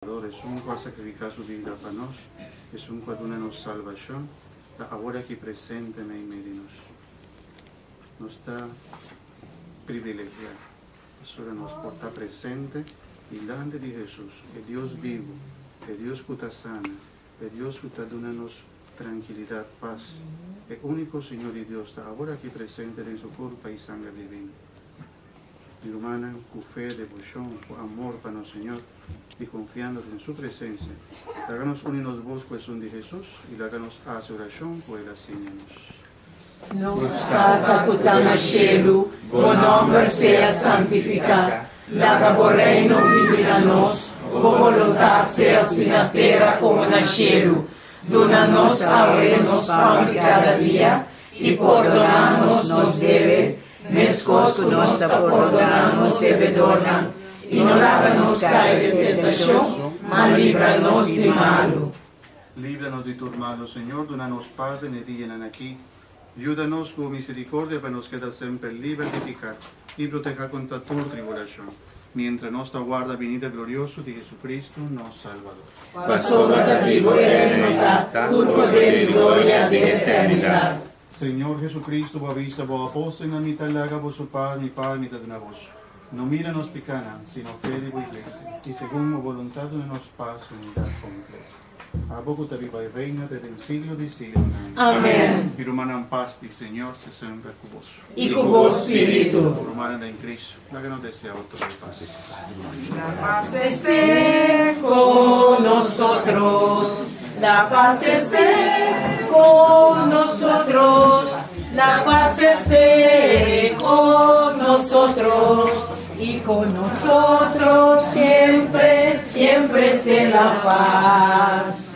Salbador, esun ku a sakrifiká su bida pa nos, esun ku a duna nos salbashon, ta awor aki presente meimei di nos. Nos ta privilegiá pasobra nos por ta presente dilanti di Hesus, e Dios bibu, e Dios ku ta sana, e Dios ku ta duna nos trankilidat, pas. E úniko Señor i Dios ta awor aki presente den su kurpa i sanger divino. Mi rumannan, ku fe, deboshon, ku amor pa nos Señor i konfiando den Su presensia, laga nos uni nos bos ku esun di Hesus i laga nos hasi orashon ku El a siña nos. Nos Tata ku ta na shelu, bo nòmber sea santifiká. Laga bo Reino bini na nos, bo boluntat sea hasi na tera komo na shelu. Duna nos awe nos pan di kada dia, i pordoná nos nos debe, Meskos ku nos ta pordoná nos debedornan, i no laga nos kai den tentashon, ma libra nos di malu. Libra nos di tur malu, Señor, duna nos pas den e dianan aki. Yuda nos ku bo misericordia pa nos keda semper liber di piká i protehá kontra tur tribulashon, mientra nos ta warda binida glorioso di Jesucristo, nos Salbador. Pasobra ta di bo e reino ta, tur poder i gloria den eternidat. Señor Jesucristo, bo a bisa bo apóstelnan, Mi ta laga boso pas, mi pas mi ta duna boso. No mira nos pikánan, sino fe di bo iglesia, i segun bo boluntat duna nos pas i unidat kompleto. Abo ku ta biba i reina te den siglo di siglonan. Amèn. Mi rumannan, pas di Señor sea semper ku boso. I ku bo spiritu. Rumannan den Cristo, laga nos desea otro e pas. La paz esté con nosotros, la paz esté con nosotros, la paz esté con nosotros y con nosotros siempre, siempre esté la paz.